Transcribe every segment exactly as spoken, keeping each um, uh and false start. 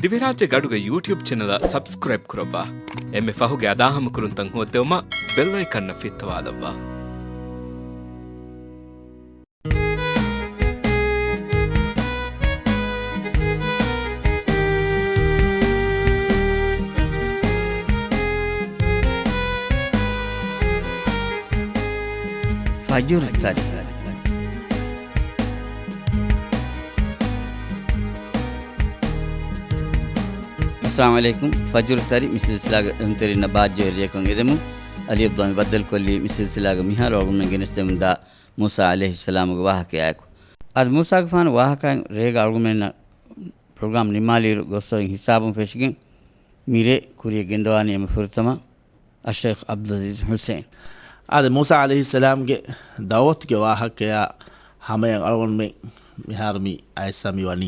ދިވެހިރާއްޖޭގެ އަޑުގެ ޔޫޓިއުބް ޗެނަލަށް ސަބްސްކްރައިބް ކުރައްވާ. އެންމެ ފަހުގެ އަދާހަމަކުރުންތައް ހޯއްދެވުމަށް ބެލް އައިކަންއަށް ފިއްތަވާލައްވާ. ފަޖުރު ތަރި. އައްސަލާމު ޢަލައިކުމް. ފަޖުރު ތަރި މި ސިލްސިލާގެ އެހުންތެރިންނަށް ބާއްޖަވެރި ރެއަކުން އެދެމުން. އަލީ އަބްދުﷲ މި ބައްދަލުކޮށްލީ މި ސިލްސިލާގެ މިހާރު އަޅުގަނޑުމެން ގެނެސްދެމުންދާ މޫސާ ޢަލައިހިއްސަލާމުގެ ވާހަކަޔާއެކު. އަދި މޫސާގެފާނު ވާހަކައިން ރޭގަ އަޅުގަނޑުމެންނަށް ޕްރޮގްރާމް ނިންމާލިއިރު ގޮސް އޮތް ހިސާބުން ފެށިގެން މިރޭ ކުރިޔަށް ގެންދަވާނީ އެންމެ ފުރަތަމަ އައްޝައިޚް ޢަބްދުލްޢަޒީޒް ޙުސެއިން. އާދެ، މޫސާ ޢަލައިހިއްސަލާމްގެ ދަޢުވަތުގެ ވާހަކަޔާ ހަމަޔަށް އަޅުގަނޑުމެން މިހާރު މި އައިސް މި ވަނީ.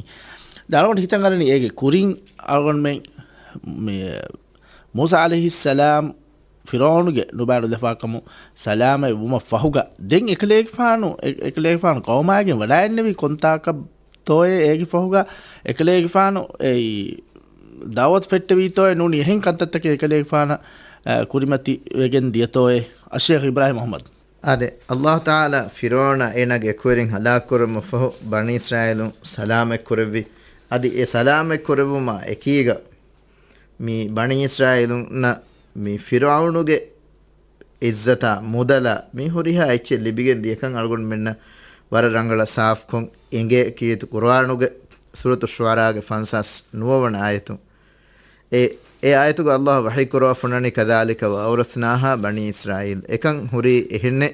ދެން އަޅުގަނޑު ހިތަށް އަރަނީ އޭގެ ކުރިން އަޅުގަނޑުމެން މި މޫސާ ޢަލައިހިއްސަލާމް ފިރުޢައުނުގެ ނުބައިނުލަފާކަމުން ސަލާމަތް ވުމަށް ފަހުގަ، ދެން އެކަލޭގެފާނު، އެ-، އެކަލޭގެފާނު ޤައުމާގެން ވަޑައިންނެވީ ކޮންތާކަށް ތޯއޭ އޭގެ ފަހުގަ އެކަލޭގެފާނު އެއީ ދަޢުވަތު ފެއްޓެވީތޯއޭ ނޫނީ އެހެން ކަންތައްތަކެއް އެކަލޭގެފާނަށް، އަ، ކުރިމަތި ވެގެން ދިޔަތޯއޭ؟ އައްޝައިޚް އިބްރާހީމް އަޙްމަދު. އާދެ، އައްލާހު ތަޢާލާ ފިރުޢައުނާ އޭނާގެ އެކުވެރިން ހަލާކުކުރުމަށްފަހު ބަނީ އިސްރާއީލުން ސަލާމަތްކުރެއްވި. އަދި އެ ސަލާމަތްކުރެއްވުމާ އެކީގަ މި ބަނީ އިސްރާއީލުންނަށް މި ފިރުޢައުނުގެ އިއްޒަތާ މުދަލާ މި ހުރިހާ އެއްޗެއް ލިބިގެން ދިޔަކަން އަޅުގަނޑުމެންނަށް ވަރަށް ރަނގަޅަށް ސާފުކޮށް އެނގޭ ކީރިތި ޤުރުއާނުގެ ސޫރަތުއް ޝުޢަރާގެ ފަންސާސް ނުވަވަނަ އާޔަތުން. އެ، އެ އާޔަތުގަ އައްލާހު ވަޙީ ކުރައްވާފަ ވަނީ، كذلك وأورثناها بني إسرائيل. އެކަން ހުރީ އެހެންނޭ،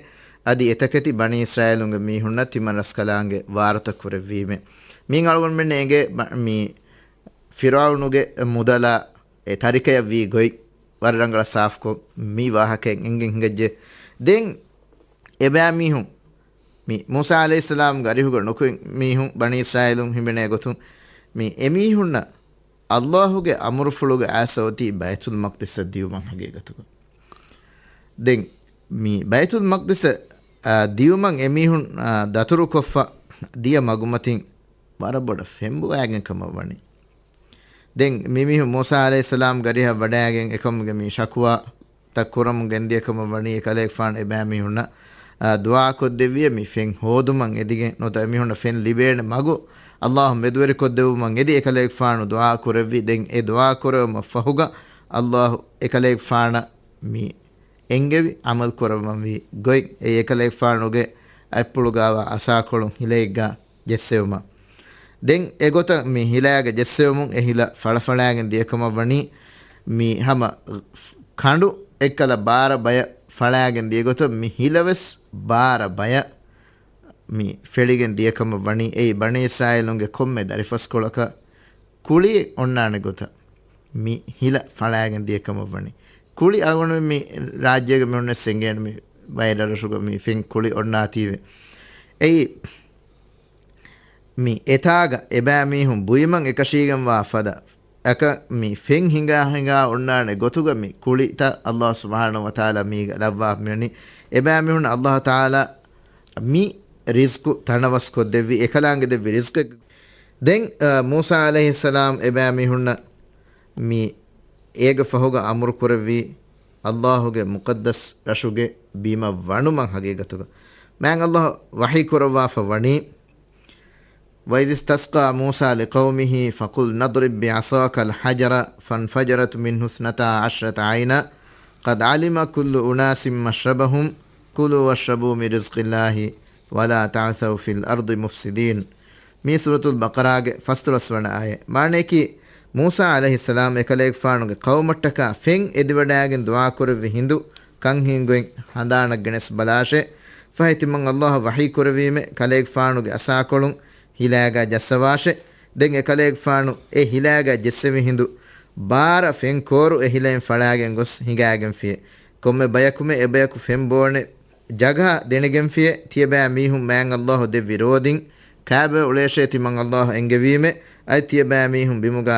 އަދި އެތަކެތި ބަނީ އިސްރާއީލުންގެ މީހުންނަށް ތިމަން ރަސްކަލާނގެ ވާރުތަ ކުރެއްވީމޭ. މިއިން އަޅުގަނޑުމެންނަށް އެނގޭ ބަ-، މި ފިރުޢައުނުގެ މުދަލާ އެ ތަރިކަޔަށް ވީ ގޮތް ވަރަށް ރަނގަޅަށް ސާފުކޮށް މި ވާހަކައިން އެނގެން ހިނގައްޖެ. ދެން އެބައިމީހުން މި މޫސާ ޢަލައިހިއްސަލާމްގެ އަރިހުގަ ނުކުތް މީހުން ބަނީ އިސްރާއީލުން ހިމެނޭ ގޮތުން މި އެމީހުންނަށް އައްލާހުގެ އަމުރުފުޅުގެ އައިސް އޮތީ ބައިތުލް މަޤްދިސަށް ދިޔުމަށް ހަގީގަތުގަ. ދެން މި ބައިތުލް މަޤްދިސަށް، އާ، ދިޔުމަށް އެމީހުން، އާ، ދަތުރުކޮށްފަ ދިޔަ މަގުމަތިން ވަރަށް ބޮޑަށް ފެންބޮވާގެން ކަމަށް ވަނީ. ދެން މިމީހުން މޫސާ ޢަލައިހިއްސަލާމްގެ އަރިހަށް ވަޑައިގެން އެކަމުގެ މި ޝަކުވާ ތައް ކުރަމުން ގެންދިޔަ ކަމަށް ވަނީ އެކަލޭގެފާނު އެބައިމީހުންނަށް، އާ، ދުޢާ ކޮށްދެއްވިޔޭ މި ފެން ހޯދުމަށް އެދިގެން ނުވަތަ އެމީހުންނަށް ފެން ލިބޭނެ މަގު އައްލާހު މެދުވެރިކޮށްދެއްވުމަށް އެދި އެކަލޭގެފާނު ދުޢާ ކުރެއްވި. ދެން އެ ދުޢާ ކުރެވުމަށް ފަހުގަ އައްލާހު އެކަލޭގެފާނަށް މި އެންގެވި ޢަމަލު ކުރައްވަންވީ ގޮތް އެ އެކަލޭގެފާނުގެ އަތްޕުޅުގާވާ އަސާކޮޅުން ހިލައެއްގާ ޖެއްސެވުމަށް. ދެން އެގޮތަށް މި ހިލައިގަ ޖެއްސެވުމުން އެ ހިލަ ފަޅަފަޅާގެން ދިޔަކަމަށް ވަނީ މި ހަމަ ކަނޑު އެއްކަލަ ބާރަ ބަޔަށް ފަޅާގެން ދިޔަގޮތަށް މި ހިލަވެސް ބާރަ ބަޔަށް މި ފެޅިގެން ދިޔަކަމަށް ވަނީ. އެއީ ބަނީ އިސްރާއީލުންގެ ކޮންމެ ދަރިފަސްކޮޅަކަށް ކުޅި އޮންނާނެ ގޮތަށް މި ހިލަ ފަޅާގެން ދިޔަކަމަށް ވަނީ. ކުޅި އަޅުގަނޑު މި ރާއްޖޭގެ މި އޮންނަ ސެނގޭން މި ވައިރަށް ރަށުގަ މި ފެން ކުޅި އޮންނާތީވެ. އެއީ މި އެތާގަ އެބައިމީހުން ބުއިމަން އެކަށީގެންވާ ފަދަ އަކަ މި ފެން ހިނގާ ހިނގާ އޮންނާނެ ގޮތުގަ މި ކުޅިތައް އައްލާހު ސުބްޙާނަހު ވަތަޢާލާ މީގަ ލައްވާ މިވަނީ. އެބައިމީހުން އައްލާހު ތަޢާލާ މި ރިޒްޤު ތަނަވަސް ކޮށްދެއްވި، އެކަލާނގެ ދެއްވި ރިޒްޤެއް. ދެން، އަ، މޫސާ ޢަލައިހިއްސަލާމް އެބައިމީހުންނަށް މި އޭގެ ފަހުގަ އަމުރު ކުރެއްވީ، އައްލާހުގެ މުޤައްދަސް ރަށުގެ ބިމަށް ވަނުމަށް ހަގީގަތުގަ. މާތް އައްލާހު ވަޙީ ކުރައްވާފަ ވަނީ، وإذ استسقى موسى لقومه فقلنا اضرب بعصاك الحجر فانفجرت منه اثنتا عشرة عينا قد علم كل أناس مشربهم كلوا واشربوا من رزق الله ولا تعثوا في الأرض مفسدين. މީ ސޫރަތުލް ބަޤަރާގެ ފަސްދޮޅަސް ވަނަ އާޔަތް. މާނައަކީ، މޫސާ ޢަލައިހިއްސަލާމް އެކަލޭގެފާނުގެ ޤައުމަށްޓަކާ ފެން އެދިވަޑައިގެން ދުޢާކުރެއްވި ހިނދު ކަން ހިނގުއިން ހަނދާނަށް ގެނެސް ބަލާށޭ. ފަހެ ތިމަން އައްލާހު ވަޙީ ކުރެވީމެ، ކަލޭގެފާނުގެ އަސާކޮޅުން ހިލައިގަ ޖައްސަވާށޭ. ދެން އެކަލޭގެފާނު އެ ހިލައިގަ ޖެއްސެވި ހިނދު ބާރަ ފެން ކޯރު އެ ހިލައިން ފަޅާގެން ގޮސް ހިނގާގެންފިޔޭ. ކޮންމެ ބަޔަކުމެ އެބަޔަކު ފެން ބޯނެ ޖަގަހަ ދެނެގެންފިޔޭ، ތިޔަބައިމީހުން މާތް އައްލާހު ދެއްވި ރޯދިން ކާބަ އުޅޭށޭ ތިމަން އައްލާހު އެންގެވީމެ، އަދި ތިޔަބައިމީހުން ބިމުގަ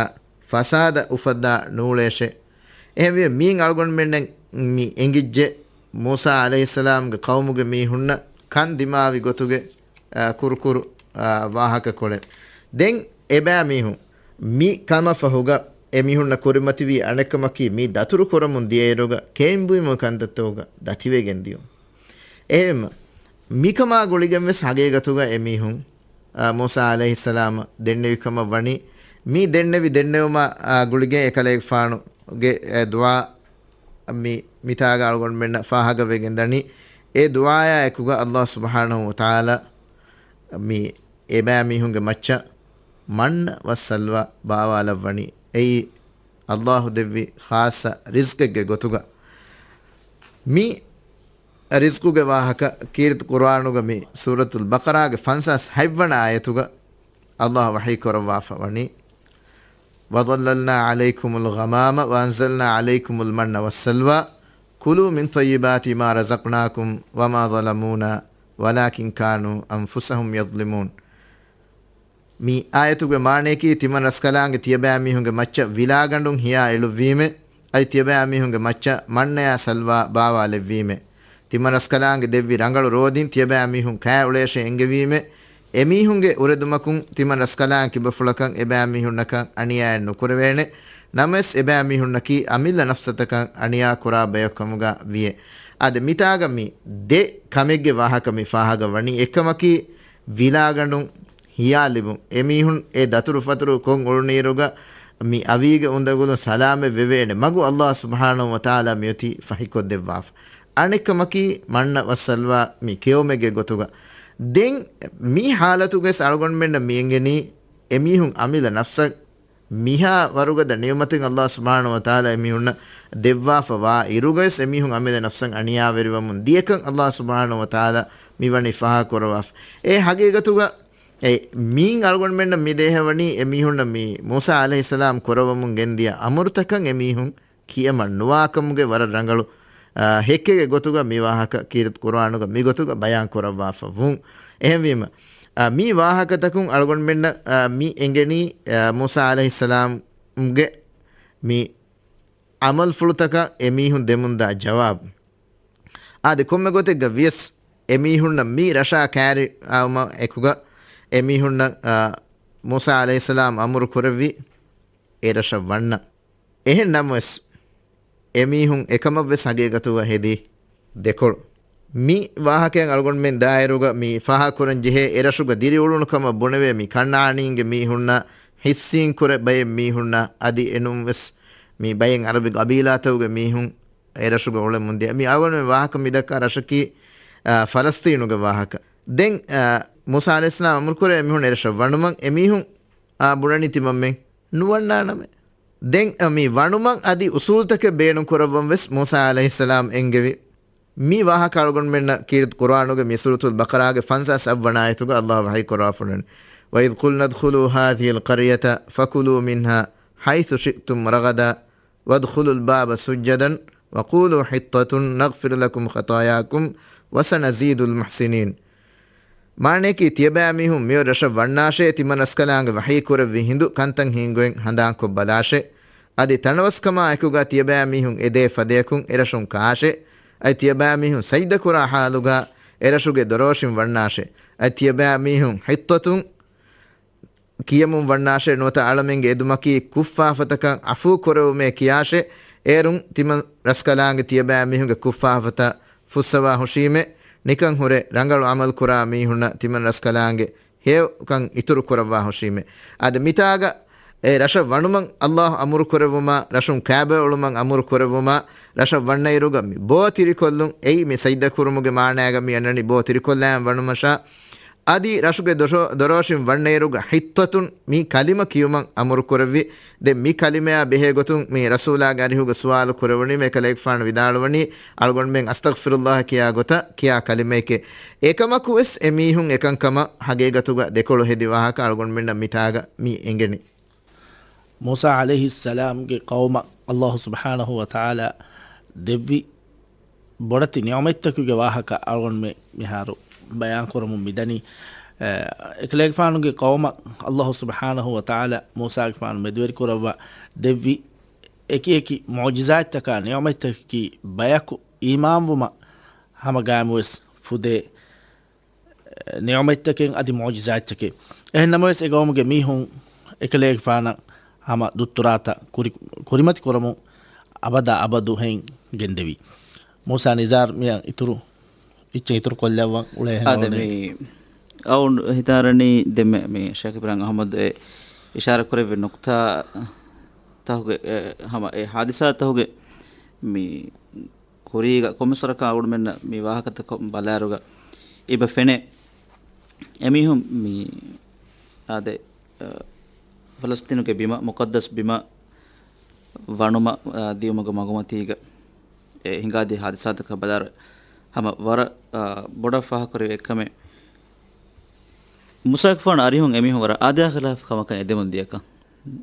ފަސާދަ އުފައްދާ ނޫޅޭށޭ. އެހެންވިޔަ މީން އަޅުގަނޑުމެންނަށް މި އެނގިއްޖެ މޫސާ ޢަލައިހިއްސަލާމްގެ ޤައުމުގެ މީހުންނަށް ކަން ދިމާވި ގޮތުގެ، އާ، ކުރުކުރު، އާ، ވާހަކަކޮޅެއް. ދެން އެބައިމީހުން މި ކަމަށް ފަހުގަ އެމީހުންނަށް ކުރިމަތިވީ އަނެއްކަމަކީ، މި ދަތުރު ކުރަމުން ދިޔައިރުގަ ކެއިން ބުއިމުގެ ކަންތައްތަކުގަ ދަތިވެގެން ދިޔުން. އެހެންވީމަ، މިކަމާ ގުޅިގެން ވެސް ހަގީގަތުގަ އެމީހުން، އާ، މޫސާ ޢަލައިހިއްސަލާމަށް ދެންނެވި ކަމަށް ވަނީ. މި ދެންނެވި ދެންނެވުމާ، އާ، ގުޅިގެން އެކަލޭގެފާނުގެ، އެ، ދުޢާ މި، މިތާގަ އަޅުގަނޑުމެންނަށް ފާހަގަވެގެން ދަނީ. އެ ދުޢާޔާ އެކުގަ އައްލާހު ސުބްޙާނަހު ވަތަޢާލާ މި އެބައިމީހުންގެ މައްޗަށް މަންނަ ވައްސަލްވާ ބާވާލައްވަނީ. އެއީ އައްލާހު ދެއްވި ޚާއްޞަ ރިޒްޤެއްގެ ގޮތުގަ. މި ރިޒްޤުގެ ވާހަކަ ކީރިތި ޤުރުއާނުގަ މި ސޫރަތުލް ބަޤަރާގެ ފަންސާސް ހަތްވަނަ އާޔަތުގަ އައްލާހު ވަޙީ ކުރައްވާފަ ވަނީ، وَظَلَّلْنَا عَلَيْكُمُ الْغَمَامَ وَأَنزَلْنَا عَلَيْكُمُ الْمَنَّ وَالسَّلْوَىٰ كُلُوا مِنْ طَيِّبَاتِ مَا رَزَقْنَاكُمْ وَمَا ظَلَمُونَا وَلَٰكِنْ كَانُوا أَنْفُسَهُمْ يَظْلِمُونَ. މި އާޔަތުގެ މާނަޔަކީ، ތިމަން ރަސްކަލާނގެ ތިޔަބައިމީހުންގެ މައްޗަށް ވިލާގަނޑުން ހިޔާ އެޅުއްވީމޭ، އަދި ތިޔަބައިމީހުންގެ މައްޗަށް މަންނަޔާ ސަލްވާ ބާވާލެއްވީމޭ. ތިމަން ރަސްކަލާނގެ ދެއްވި ރަނގަޅު ރޯދިން ތިޔަބައިމީހުން ކައި އުޅޭށޭ އެންގެވީމޭ. އެމީހުންގެ އުރެދުމަކުން ތިމަން ރަސްކަލާނގެ ކިބަފުޅަކަށް އެބައިމީހުންނަކަށް އަނިޔާއެއް ނުކުރެވޭނެ. ނަމަވެސް އެބައިމީހުންނަކީ އަމިއްލަ ނަފްސަތަކަށް އަނިޔާ ކުރާ ބަޔަކު ކަމުގަ ވިޔޭ. އާދެ، މިތާގަ މި ދެ ކަމެއްގެ ވާހަކަ މި ފާހަގަ ވަނީ. އެއްކަމަކީ، ވިލާގަނޑުން ހިޔާލިބުން. އެމީހުން އެ ދަތުރުފަތުރު ކޮށް އުޅުނީރުގަ މި އަވީގެ އުނދަގުލުން ސަލާމަތް ވެވޭނެ މަގު އައްލާހު ސުބްޙާނަހު ވަތަޢާލާ މިއޮތީ ފަހިކޮށްދެއްވާފަ. އަނެއްކަމަކީ، މަންނަ ވައްސަލްވާ މި ކެއުމެއްގެ ގޮތުގަ. ދެން މި ޙާލަތުގައި އަޅުގަނޑުމެންނަށް މި އެނގެނީ، އެމީހުން އަމިއްލަ ނަފްސަށް މިހާ ވަރުގަދަ ނިޢުމަތެއް އައްލާހު ސުބްޙާނަހު ވަތަޢާލާ އެމީހުންނަށް ދެއްވާފަ ވާ އިރުގައި އެމީހުން އަމިއްލަ ނަފްސަށް އަނިޔާވެރިވަމުން ދިޔަކަން އައްލާހު ސުބްޙާނަހު ވަތަޢާލާ މި ވަނީ ފާހަގަ ކުރައްވާފަ. އެ ހަގީގަތުގަ އެ މީން އަޅުގަނޑުމެންނަށް މި ދޭހަވަނީ އެމީހުންނަށް މި މޫސާ ޢަލައިހިއްސަލާމް ކުރައްވަމުން ގެންދިޔަ އަމުރުތަކަށް އެމީހުން ކިޔަމަން ނުވާކަމުގެ ވަރަށް ރަނގަޅު، އާ، ހެއްކެއްގެ ގޮތުގަ މި ވާހަކަ ކީރިތި ޤުރުއާނުގަ މި ގޮތުގަ ބަޔާން ކުރައްވާފަ ވުން. އެހެންވީމަ، އާ، މި ވާހަކަތަކުން އަޅުގަނޑުމެންނަށް، އާ، މި އެނގެނީ، އާ، މޫސާ ޢަލައިހިއްސަލާމްގެ މި ޢަމަލުފުޅުތަކަށް އެމީހުން ދެމުންދާ ޖަވާބު. އާދެ، ކޮންމެ ގޮތެއްގަ ވިޔަސް އެމީހުންނަށް މި ރަށާ ކައިރިއައުމަށް އެކުގަ އެމީހުންނަށް، އާ، މޫސާ ޢަލައިހިއްސަލާމް އަމުރު ކުރެއްވި އެ ރަށަށް ވަންނަ. އެހެން ނަމަވެސް، އެމީހުން އެކަމަށްވެސް ހަގީގަތުގަ ހެދީ ދެކޮޅު. މި ވާހަކައިން އަޅުގަނޑުމެން ދާއިރުގަ މި ފާހަގަކުރަން ޖެހޭ އެރަށުގަ ދިރިއުޅުނު ކަމަށް ބުނެވޭ މި ކަންޢާނީންގެ މީހުންނާ ޙިއްޞީން ކުރެ ބައެއް މީހުންނާ އަދި އެނޫންވެސް މި ބައެއް ޢަރަބި ގަބީލާތަކުގެ މީހުން އެރަށުގަ އުޅެމުން ދިޔަ. މި އަޅުގަނޑުމެން ވާހަކަ މި ދައްކާ ރަށަކީ، އާ، ފަލަސްޠީނުގެ ވާހަކަ. ދެން، އާ، މޫސާ ޢަލައިހިއްސަލާމް އަމުރު ކުރޭ އެމީހުން އެރަށަށް ވަނުމަށް އެމީހުން، އާ، ބުނަނީ ތިމަންމެން ނުވަންނާނަމޭ. ދެން މި ވަނުމަށް އަދި އުސޫލުތަކެއް ބޭނުން ކުރައްވަން ވެސް މޫސާ ޢަލައިހިއްސަލާމް އެންގެވި. މި ވާހަކަ އަޅުގަނޑުމެންނަށް ކީރިތި ޤުރުއާނުގެ މި ސޫރަތުލް ބަޤަރާގެ ފަންސާސް އަށްވަނަ އާޔަތުގަ އައްލާހު ވަޙީ ކުރައްވާފަ ވަނީ، وَإِذْ قُلْنَا ادْخُلُوا هَٰذِهِ الْقَرْيَةَ فَكُلُوا مِنْهَا حَيْثُ شِئْتُمْ رَغَدًا وَادْخُلُوا الْبَابَ سُجَّدًا وَقُولُوا حِطَّةٌ نَغْفِرْ لَكُمْ خَطَايَاكُمْ وَسَنَزِيدُ الْمُحْسِنِينَ. މާނަޔަކީ، ތިޔަބައިމީހުން މިއޮތް ރަށަށް ވަންނާށޭ، ތިމަން ރަސްކަލާނގެ ވަޙީ ކުރެއްވި ހިނދު ކަންތައް ހިނގުއެއް ހަނދާންކޮށް ބަލާށޭ. އަދި ތަނަވަސްކަމާ އެކުގަ ތިޔަބައިމީހުން އެދޭ ފަދަޔަކުން އެރަށުން ކާށޭ. އަދި ތިޔަބައިމީހުން ސަޖިދަކުރާ ޙާލުގަ އެރަށުގެ ދޮރޯށިން ވަންނާށޭ. އަދި ތިޔަބައިމީހުން ޙިއްޠަތުން ކިޔަމުން ވަންނާށޭ، ނުވަތަ އަޅަމެންގެ އެދުމަކީ ކުށްފާފަތަކަށް ޢަފޫ ކުރެވުމޭ ކިޔާށޭ. އޭރުން ތިމަން ރަސްކަލާނގެ ތިޔަބައިމީހުންގެ ކުށްފާފަތައް ފުއްސަވާ ހުށީމޭ. ނިކަން ހުރެ ރަނގަޅު ޢަމަލު ކުރާ މީހުންނަށް ތިމަން ރަސްކަލާނގެ ހެޔޮކަން އިތުރު ކުރައްވާ ހުށީމޭ. އަދި މިތާގަ އެ ރަށަށް ވަނުމަށް އައްލާހު އަމުރު ކުރެއްވުމާ، ރަށުން ކައިބައެއް އުޅުމަށް އަމުރު ކުރެއްވުމާ، ރަށަށް ވަންނައިރުގަ މި ބޯ ތިރިކޮށްލުން، އެއީ މި ސަޖިދަ ކުރުމުގެ މާނައިގަ މި އަންނަނީ ބޯ ތިރިކޮށްލާން ވަނުމަށާ، އަދި ރަށުގެ ދޮށޯ-، ދޮރޯށިން ވަންނައިރުގަ ޙިއްޠަތުން މި ކަލިމަ ކިޔުމަށް އަމުރު ކުރެއްވި. ދެން މި ކަލިމަޔާ ބެހޭ ގޮތުން މި ރަސޫލާގެ އަރިހުގަ ސުވާލު ކުރެވުނީމޭ، އެކަލޭގެފާނު ވިދާޅުވަނީ އަޅުގަނޑުމެން އަސްތަޣްފިރުﷲ ކިޔާ ގޮތަށް ކިޔާ ކަލިމައެކޭ. އެކަމަކުވެސް އެމީހުން އެކަންކަމަށް ހަގީގަތުގަ ދެކޮޅު ހެދި ވާހަކަ އަޅުގަނޑުމެންނަށް މިތާގަ މި އެނގެނީ. މޫސާ ޢަލައިހިއްސަލާމްގެ ޤައުމަށް އައްލާހު ސުބްޙާނަހު ވަތަޢާލާ ދެއްވި ބޮޑެތި ނިޢުމަތްތަކުގެ ވާހަކަ އަޅުގަނޑުމެން މިހާރު ބަޔާން ކުރަމުން މިދަނީ. އެ، އެކަލޭގެފާނުގެ ޤައުމަށް އައްލާހު ސުބްޙާނަހު ވަތަޢާލާ މޫސާގެފާނު މެދުވެރިކުރައްވާ ދެއްވި އެކި އެކި މުޢުޖިޒާތްތަކާ ނިޢުމަތްތަކަކީ ބަޔަކު އީމާންވުމަށް ހަމަ ގާއިމުވެސް ފުދޭ ނިޢުމަތްތަކެއް އަދި މުޢުޖިޒާތްތަކެއް. އެހެން ނަމަވެސް، އެ ޤައުމުގެ މީހުން އެކަލޭގެފާނަށް ހަމަ ދުއްތުރާތައް ކުރި-، ކުރިމަތި ކުރަމުން އަބަދާ އަބަދު ހެން ގެންދެވީ. މޫސާ ނިޒާރް މިއަށް އިތުރު އެއްޗެއް އިތުރު ކޮށްލައްވަން އުޅޭ ހެން އަދެ އަޅުގަނޑު. މި އަޅުގަނޑު ހިތާރަނީ ދެންމެ މި ޝޭޚް އިބްރާހިމް އަޙްމަދު އެ އިޝާރާތް ކުރެއްވި ނުކްތާ ތަހުގެ، އެ، ހަމަ އެ ހާދިސާ ތަހުގެ މި ކުރީގަ ކޮންމެސް ވަރަކަށް އަޅުގަނޑުމެންނަށް މި ވާހަކަތަކަށް ބަލާއިރުގަ އެބަ ފެނޭ. އެމީހުން މި އާދެ، އަ، ފަލަސްތީނުގެ ބިމަށް، މުޤައްދަސް ބިމަށް ވަނުމަށް، އާ، ދިޔުމުގެ މަގުމަތީގަ އެ ހިނގާދިޔަ ހާދިސާތަކަށް ބަލާއިރު ހަމަ ވަރަށް، އާ، ބޮޑަށް ފާހަގަކުރެވޭ އެއްކަމެއް. މޫސާގެފާނު އަރިހުން އެމީހުން ވަރަށް އާދަޔާ ޚިލާފު ކަމަކަށް އެދެމުން ދިޔަކަން.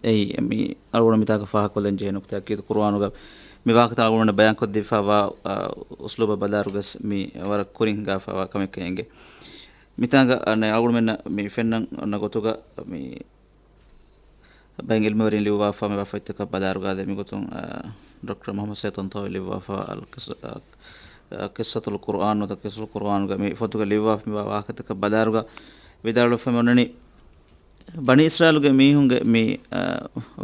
އެއީ މި އަޅުގަނޑު މިތާގަ ފާހަގަކޮށްލަން ޖެހޭ ނުކުތާއަކީ ޤުރުއާނުގަ މި ވާހަކަތައް އަޅުގަނޑު ބަޔާންކޮށްދީފައިވާ، އާ، އުސްލޫބަށް ބަލާއިރުގަސް މި ވަރަށް ކުރިން ހިނގާފައިވާ ކަމެއްކަން އެނގޭ. މިތާނގަ އަނެއް އަޅުގަނޑުމެންނަށް މި ފެންނަން އޮންނަ ގޮތުގަ މި ބައެއް ޢިލްމުވެރިން ލިޔުއްވާފަ މިވާ ފޮތްތަކަށް ބަލާއިރުގަ އާދެ މިގޮތުން، އާ، ޑޮކްޓަރ މުޙައްމަދު ސައިދު ޠަންޠާވީ ލިޔުއްވާފަ އަލް ޤިޞް-، އާ، އާ، ޤިޞަތުލް ޤުރުއާން ނުވަތަ ޤިޞަޞުލް ޤުރުއާންގެ މި ފޮތުގަ ލިޔުއްވާފަ މިވާ ވާހަކަތަކަށް ބަލާއިރުގަ ވިދާޅުވެފަ މި އޮންނަނީ، ބަނީ އިސްރާއީލުގެ މީހުންގެ މި، އާ،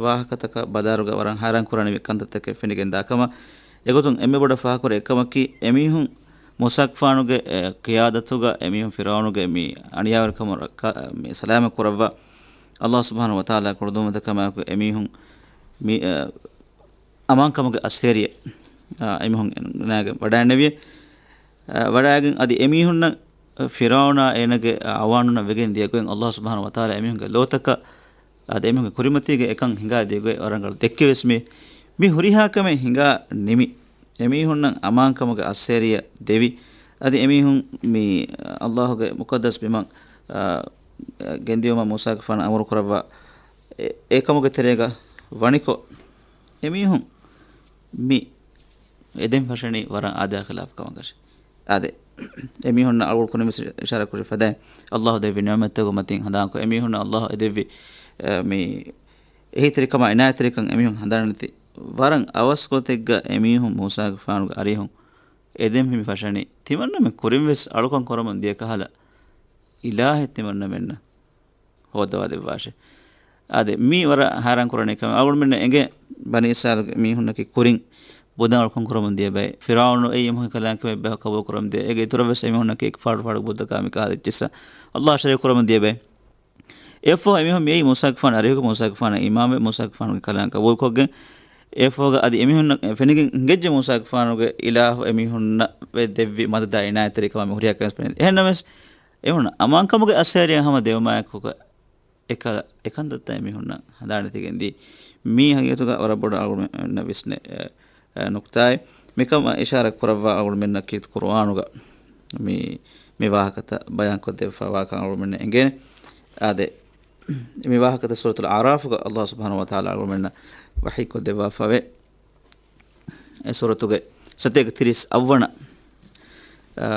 ވާހަކަތަކަށް ބަލާއިރުގަ ވަރަށް ހައިރާން ކުރާނެ ކަންތައްތަކެއް ފެނިގެން ދާ ކަމަށް. އެގޮތުން އެންމެ ބޮޑަށް ފާހަގަކުރި އެއްކަމަކީ، އެމީހުން މޫސާގެފާނުގެ، އެ، ޤިޔާދަތުގަ އެމީހުން ފިރުޢައުނުގެ މި އަނިޔާވެރިކަމުން ރައްކާ-، މި ސަލާމަތް ކުރައްވާ ﷲ ސުބްޙާނަހޫ ވަތަޢާލާ ކުޅަދުންވަތަކަމާއެކު އެމީހުން މި، އެ، އަމާންކަމުގެ އައްސޭރިއެއް، އާ، އެމީހުން ނާގެ ވަޑައިންނެވި. އާ، ވަޑައިގެން އަދި އެމީހުންނަށް ފިރުޢައުނާ އޭނަގެ އަޢުވާނުންނަށް ވެގެން ދިޔަ ގޮތް ﷲ ސުބްޙާނަހޫ ވަތަޢާލާ އެމީހުންގެ ލޯތަކަށް އަދި އެމީހުންގެ ކުރިމަތީގަ އެކަން ހިނގާ ދިޔަ ގޮތް ވަރަށް ރަނގަޅު ދެއްކެވެސް މި، މި ހުރިހާ ކަމެއް ހިނގާ ނިމި. އެމީހުންނަށް އަމާންކަމުގެ އައްސޭރިއަށް ދެވި. އަދި އެމީހުން މި ﷲ ގެ މުޤައްދަސް ބިމަށް، އާ، ގެންދިޔުމަށް މޫސާގެފާނަށް އަމުރު ކުރައްވާ. އެ، އެކަމުގެ ތެރޭގަ ވަނިކޮށް، އެމީހުން މި އެދެން ފަށަނީ ވަރަށް އާދަޔާ ޚިލާފު ކަމަކަށެ. އާދެ، އެމީހުންނަށް އަޅުގަނޑު ކުރިންވެސް އިޝާރާތް ކުރި ފަދައިން، ﷲ ދެއްވި ނިޢުމަތްތަކުގެ މަތިން ހަނދާންކޮށް، އެމީހުންނަށް ﷲ އެދެއްވި، އެ، މި އެހީތެރިކަމާ އިނާޔަތްތެރިކަން އެމީހުން ހަނދާންނެތި. ވަރަށް އަވަސް ގޮތެއްގަ އެމީހުން މޫސާގެފާނުގެ އަރިހުން އެދެން ހިމި ފަށަނީ، ތިމަންނަމެން ކުރިންވެސް އަޅުކަން ކުރަމުން ދިޔަ ކަހަލަ އިލާހެއް ތިމަންނަމެންނަށް ހޯއްދަވާ ދެއްވާށޭ. އާދެ، މީ ވަރަށް ހައިރާން ކުރަނީ ކަމެއް. އަޅުގަނޑުމެންނަށް އެނގޭ ބަނީ އިސްރާއީލުގެ މީހުންނަކީ ކުރިން ބުދަށް އަޅުކަން ކުރަމުން ދިޔަ ބައެއް. ފިރުޢައުނު އެއީ އެމީހުން ކަލާނގެ ކަމެއް ބައެއް ޤަބޫލު ކުރަމުން ދިޔަ. އޭގެ އިތުރަށް ވެސް އެމީހުންނަކީ އެކި ފާޑު ފާޑު ބުއްދަ ކާމި ކަހަލަ އެއްޗިއްސަ. ﷲ ޝަރީކު ކުރަމުން ދިޔަ ބައެއް. އެއަށްފަހު އެމީހުން މިއައީ މޫސާގެފާނު އަރިހުގަ، މޫސާގެފާނަށް އީމާންވެ، މޫސާގެފާނުގެ ކަލާނގެ ޤަބޫލުކޮށްގެން. އެއަށްފަހުގަ އަދި އެމީހުންނަށް ފެނިގެން ހިނގައްޖެ މޫސާގެފާނުގެ އިލާހު އެމީހުންނަށް ވެ ދެއްވި މަދަދާ އިނާޔަތްތެރިކަމާ މި ހުރިހާ ކަމެއް ފެނި. އެހެންނަމަވެސް، އެމީހުން އަމާންކަމުގެ އައްސޭރިއަށް ހަމަ ދެވުމާއެކުގަ އެކަ-، އެކަންތައްތައް އެމީހުންނަށް ހަނދާނެތިގެން ދީ. މީ ހަގީގަތުގަ ވަރަށް ބޮޑަށް އަޅުގަނޑުމެންނަށް ވިސްނެ، އެ، އެ، ނުކުތާއެއް. މިކަމަށް އިޝާރާތް ކުރައްވާ އަޅުގަނޑުމެންނަކީ ޤުރުއާނުގަ މި، މި ވާހަކަތައް ބަޔާންކޮށްދެއްވާފައިވާކަން އަޅުގަނޑުމެންނަށް އެނގޭނެ. އާދެ، މި ވާހަކަތައް ސޫރަތުލް އަޢުރާފުގަ ﷲ ސުބްޙާނަހޫ ވަތަޢާލާ އަޅުގަނޑުމެންނަށް ވަޙީކޮށްދެއްވާފަވޭ. އެ ސޫރަތުގެ ސަތޭކަ ތިރީސް އަށްވަނަ، އާ،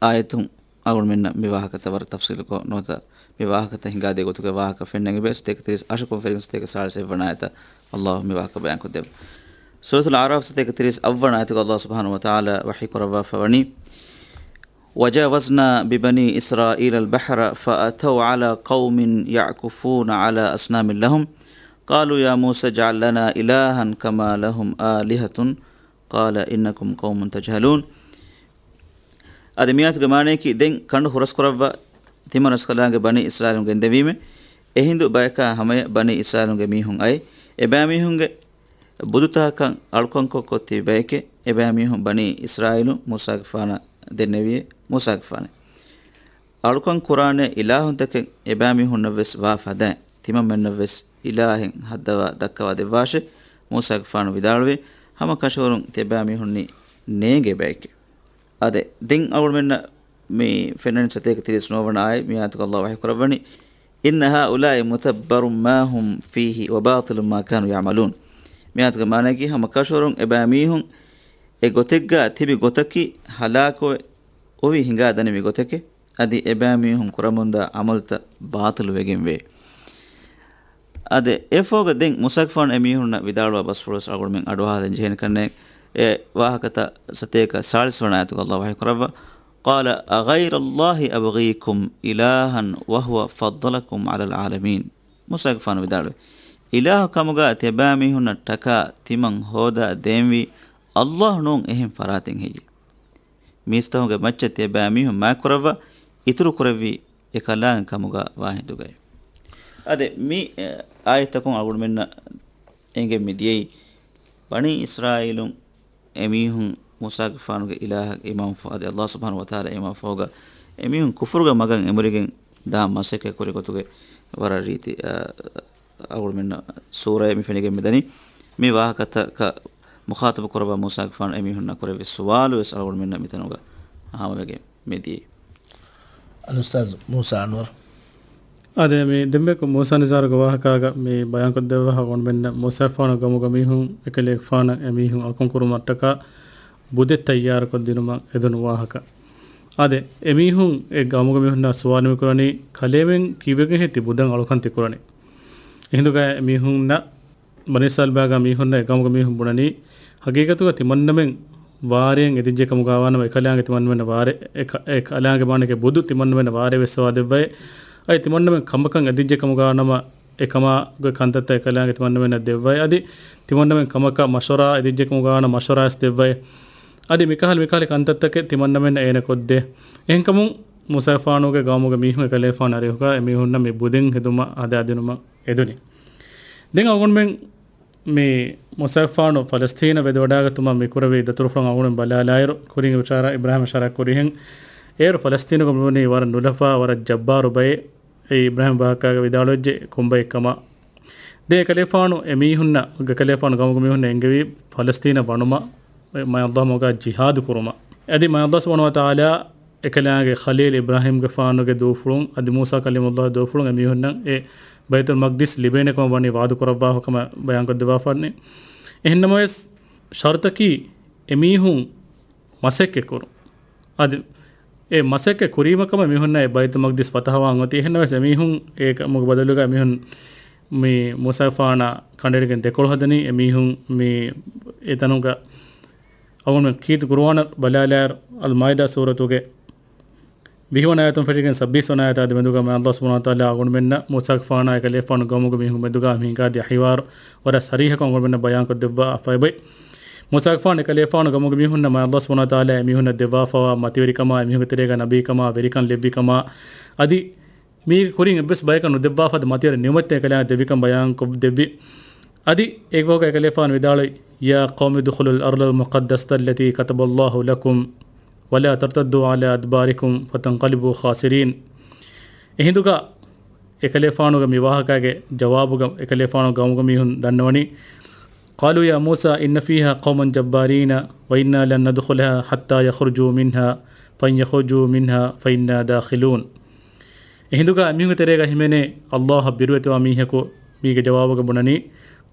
އާޔަތުން އަޅުގަނޑުމެންނަށް މި ވާހަކަތައް ވަރަށް ތަފްޞީލުކޮށް ނުވަތަ މި ވާހަކަތައް ހިނގާދޭ ގޮތުގެ ވާހަކަ ފެންނަން އެބަ. ސަތޭކަ ތިރީސް އަށަކުން ފެށިގެން ސަތޭކަ ސާޅީސް އެއްވަނަ އާޔަތަށް ﷲ މި ވާހަކަ ބަޔާންކޮށްދެއްވި. ސޫރަތުލް އަޢުރާފް ސަތޭކަ ތިރީސް އަށްވަނަ އާޔަތުގަ ﷲ ސުބްޙާނަހޫ ވަތަޢާލާ ވަޙީ ކުރައްވާފަ ވަނީ، وجاوزنا ببني إسرائيل البحر فأتوا على قوم يعكفون على أصنام لهم قالوا يا موسى اجعل لنا إلها كما لهم آلهة قال إنكم قوم تجهلون. އަދި މިއާޔަތުގެ މާނަޔަކީ، ދެން ކަނޑު ހުރަސްކުރައްވާ ތިމަންރަސްކަލާނގެ ބަނީ އިސްރާއީލުން ގެންދެވީމެ، އެހިނދު ބަޔަކާ ހަމަޔަށް ބަނީ އިސްރާއީލުންގެ މީހުން އައި، އެބައިމީހުންގެ ބުދުތަކަކަށް އަޅުކަންކޮށްކޮށް ތިބި ބަޔެކޭ. އެބައިމީހުން ބަނީ އިސްރާއީލުން މޫސާގެފާނަށް ދެންނެވިއޭ، މޫސާގެފާނޭ. އަޅުކަން ކުރާނެ އިލާހުންތަކެއް އެބައިމީހުންނަށްވެސް ވާ ފަދައިން، ތިމަންމެންނަށްވެސް އިލާހެއް ހައްދަވާ ދައްކަވާ ދެއްވާށޭ. މޫސާގެފާނު ވިދާޅުވި، ހަމަ ކަށަވަރުން ތިޔަބައިމީހުންނީ ނޭނގޭ ބަޔެކޭ. އާދެ، ދެން އަޅުގަނޑުމެންނަށް މި ފެންނަނީ ސަތޭކަ ތިރީސް ނުވަވަނަ އާޔަތް. މި އާޔަތުގަ ﷲ ވަޙީ ކުރައްވަނީ، إن هؤلاء متبر ما هم فيه وباطل ما كانوا يعملون. މި އާޔަތުގެ މާނައަކީ، ހަމަ ކަށަވަރުން އެބައިމީހުން އެ ގޮތެއްގަ ތިބި ގޮތަކީ ހަލާކުވެ އޮވި ހިނގާ ދަނިވި ގޮތެކޭ. އަދި އެބައިމީހުން ކުރަމުންދާ ޢަމަލުތައް ބާޠިލު ވެގެންވޭ. އާދެ، އެއަށްފަހުގަ ދެން މޫސާގެފާނު އެމީހުންނަށް ވިދާޅުވާ ބަސްފުޅުވެސް އަޅުގަނޑުމެން އަޑުއަހާލަން ޖެހޭނެ ކަންނޭނގެ. އެ ވާހަކަތައް ސަތޭކަ ސާޅީސް ވަނަ އާޔަތުގަ ﷲ ވަޙީ ކުރައްވާ، قال أغير الله أبغيكم إلها وهو فضلكم على العالمين. މޫސާގެފާނު ވިދާޅުވި، އިލާހު ކަމުގަ ތިޔަބައިމީހުންނަށް ޓަކާ ތިމަން ހޯދާ ދޭންވީ ﷲ ނޫން އެހެން ފަރާތެއް ހެއްޔެވެ؟ މީސްތަކުންގެ މައްޗަށް ތިޔަބައިމީހުން މާތްކުރައްވާ އިތުރު ކުރެއްވީ އެކަލާނގެ ކަމުގަ ވާހިނދުގައި. އާދެ، މި، އެ، އާޔަތްތަކުން އަޅުގަނޑުމެންނަށް އެނގެން މިދިޔައީ، ބަނީ އިސްރާއީލުން އެމީހުން މޫސާގެފާނުގެ އިލާހަށް އިމާމު ފަ-، އަދި ﷲ ސުބްޙާނަހޫ ވަތަޢާލާ އިމާމު ފަހުގަ އެމީހުން ކުފުރުގެ މަގަށް އެމުރިގެން ދާ މަސައްކަތް ކުރި ގޮތުގެ ވަރަށް ރީތި، އަ، އަޅުގަނޑުމެންނަށް ސޫރައެއް މި ފެނިގެން މިދަނީ. މި ވާހަކަތަކަށް މުޚާޠަބު ކުރައްވާ މޫސާގެފާނު އެމީހުންނަށް ކުރެއްވި ސުވާލު ވެސް އަޅުގަނޑުމެންނަށް މިތަނުގަ ހާމަވެގެން މިދިޔައީ. އަލްއުސްތާޛު މޫސާ އަންވަރު. އާދެ، މި ދެންމެކު މޫސާ ނިޒާރުގެ ވާހަކާގަ މި ބަޔާންކޮށްދެއްވާ އަޅުގަނޑުމެންނަށް މޫސާގެފާނު ގައުމުގެ މީހުން އެކަލޭގެފާނަށް އެމީހުން އަޅުކަން ކުރުމަށްޓަކާ ބުދެއް ތައްޔާރުކޮށްދިނުމަށް އެދުނު ވާހަކަ. އާދެ، އެމީހުން އެ ގައުމުގެ މީހުންނާ ސުވާލު މިކުރަނީ، ކަލޭމެން ކީއްވެގެންހޭ ތި ބުދަށް އަޅުކަން ތިކުރަނީ؟ އެހިނދުގަ އެމީހުންނަށް ބަނީ އިސްރާއީލް ބާގާ މީހުންނަށް އެ ގައުމުގެ މީހުން ބުނަނީ، ހަގީގަތުގަ ތިމަންނަމެން ވާރޭން އެދިއްޖެ ކަމުގާވާނަމަ، އެކަލާނގެ ތިމަންނަމެން ވާރޭ، އެ ކަ-، އެ ކަލާނގެ މާނައަކީ ބުދު ތިމަންނަމެން ވާރޭ ވެއްސަވާ ދެއްވައި، އަދި ތިމަންނަމެން ކަމަކަށް އެދިއްޖެ ކަމުގާނަމަ، އެކަމާގެ ކަންތައްތައް އެކަލާނގެ ތިމަންނަމެންނަށް ދެއްވައި، އަދި ތިމަންނަމެން ކަމަކަށް މަޝްވަރާ އެދިއްޖެ ކަމުގާނަ މަޝްވަރާ ވެސް ދެއްވައި، އަދި މިކަހަލަ މިކަހަލަ ކަންތައްތަކެއް ތިމަންނަމެންނަށް އޭނަ ކޮށްދޭ. އެހެންކަމުން މޫސާގެފާނުގެ ގައުމުގެ މީހުން އެކަލޭގެފާނު އަރިހުގަ އެމީހުންނަށް މި ބުދެއް ހެދުމަށް ހަދާދިނުމަށް އެދުނީ. ދެން އަޅުގަނޑުމެން މި މޫސާގެފާނު ފަލަސްތީނަށް ވެދެވަޑައިގަތުމަށް މި ކުރެވި ދަތުރުފުޅު އަޅުގަނޑުމެން ބަލާލާއިރު، ކުރިން އިޝާރާ، އިބްރާހީމް އިޝާރާ ކުރިހެން، އޭރު ފަލަސްތީނުގަ މިވަނީ ވަރަށް ނުލަފާ، ވަރަށް ޖައްބާރު ބައެއް. އެއީ އިބްރާހީމް ވާހަކާގަ ވިދާޅުވެއްޖެ ކޮންބައެއްކަމަށް. ދެން އެކަލޭގެފާނު އެމީހުންނަށް، އެކަލޭގެފާނު ގައުމުގެ މީހުންނަށް އެންގެވީ ފަލަސްތީނަށް ވަނުމަށް މާތް ﷲ މަގަށް ޖިހާދު ކުރުމަށް. އަދި މާތް ﷲ ސުބްޙާނަހޫ ވަތަޢާލާ އެކަލާނގެ ޚަލީލް އިބްރާހީމްގެފާނުގެ ދޫފުޅުން، އަދި މޫސާ ކަލީމުﷲ ދޫފުޅުން އެމީހުންނަށް އެ ބައިތުލް މަޤްދިސް ލިބޭނެ ކަމަށް ވަނީ ވާދު ކުރައްވާފަ ކަމަށް ބަޔާންކޮށްދެއްވާފަ ވަނީ. އެހެންނަމަވެސް، ޝަރުތަކީ އެމީހުން މަސައްކަތް ކުރުން. އަދި އެ މަސައްކަތް ކުރީމަ ކަމަށް މީހުންނަށް އެ ބައިތުލް މަޤްދިސް ފަތަޙަވާން އޮތީ. އެހެންނަމަވެސް، އެމީހުން އެ ކަމުގެ ބަދަލުގަ މީހުން މި މޫސާގެފާނާ ކަނޑައެޅިގެން ދެކޮޅު ހަދަނީ. އެމީހުން މި އެތަނުގަ އަޅުގަނޑުމެން ކީރިތި ޤުރުއާނަށް ބަލާލާއިރު، އަލްމާއިދާ ސޫރަތުގެ ވިހިވަނަ އާޔަތުން ފެށިގެން ސައްބީސް ވަނަ އާޔަތާ ދެމެދުގަ މާތް ﷲ ސުބްޙާނަހޫ ވަތަޢާލާ އަޅުގަނޑުމެންނަށް މޫސާގެފާނާ އެކަލޭގެފާނު ގައުމުގެ މީހުން މެދުގަ މި ހިނގާދިޔަ ޙިވާރު ވަރަށް ސަރީޙަކޮށް އަޅުގަނޑުމެންނަށް ބަޔާންކޮށްދެއްވާފައި އޮތް. މޫސާގެފާނު އެކަލޭގެފާނު ގައުމުގެ މީހުންނަށް މާތް ﷲ ސުބްޙާނަހޫ ވަތަޢާލާ އެމީހުންނަށް ދެއްވާފައިވާ މަތިވެރިކަމާ، އެމީހުންގެ ތެރޭގަ ނަބީކަމާ، ވެރިކަން ލެއްވިކަމާ، އަދި މީގެ ކުރިން އެއްވެސް ބަޔަކަށް ނުދެއްވާފަދަ މަތިވެރި ނިޢުމަތެއް އެކަލާނގެ ދެއްވިކަން ބަޔާންކޮށްދެއްވި. އަދި އެކަލޭގެފާނު ވިދާޅުވި، يا قوم ادخلوا الأرض المقدسة التي كتب الله لكم ولا ترتدوا على أدباركم فتنقلبوا خاسرين. އެހިނދުގަ އެކަލޭގެފާނުގެ މި ވާހަކާގެ ޖަވާބުގަ އެކަލޭގެފާނު ގައުމުގެ މީހުން ދަންނަވަނީ، قالوا يا موسى إن فيها قوما جبارين وإنا لن ندخلها حتى يخرجوا منها فإن يخرجوا منها فإنا داخلون. އެހިނދުގަ އެމީހުންގެ ތެރޭގަ ހިމެނޭ ﷲ އަށް ބިރުވެތިވާ މީހަކު. މީގެ ޖަވާބުގަ ބުނަނީ،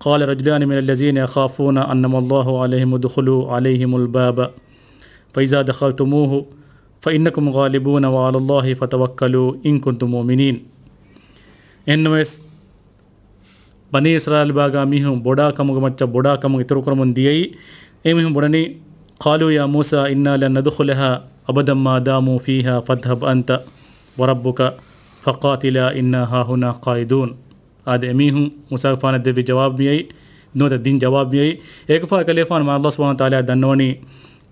قال رجلان من الذين يخافون أنعم الله عليهم ادخلوا عليهم الباب فإذا دخلتموه فإنكم غالبون وعلى الله فتوكلوا إن كنتم مؤمنين. އެހެންނަމަވެސް، ބަނީ އިސްރާއީލް ބާގާ މީހުން ބޮޑާ ކަމުގެ މައްޗަށް ބޮޑާ ކަމުން އިތުރު ކުރަމުން ދިޔައީ. އެ މީހުން ބުނަނީ، قالوا يا موسى إنا لن ندخلها أبدا ما داموا فيها فاذهب أنت وربك فقاتلا إنا هاهنا قاعدون. އާދެ، އެމީހުން މޫސާގެފާނަށް ދެއްވި ޖަވާބު މިއައީ، ނުވަތަ ދިން ޖަވާބު މިއައީ. އޭގެފާ އެކަލޭގެފާނު މާތް ﷲ ސުބްޙާނަހޫ ވަތަޢާލާ ދަންނަވަނީ،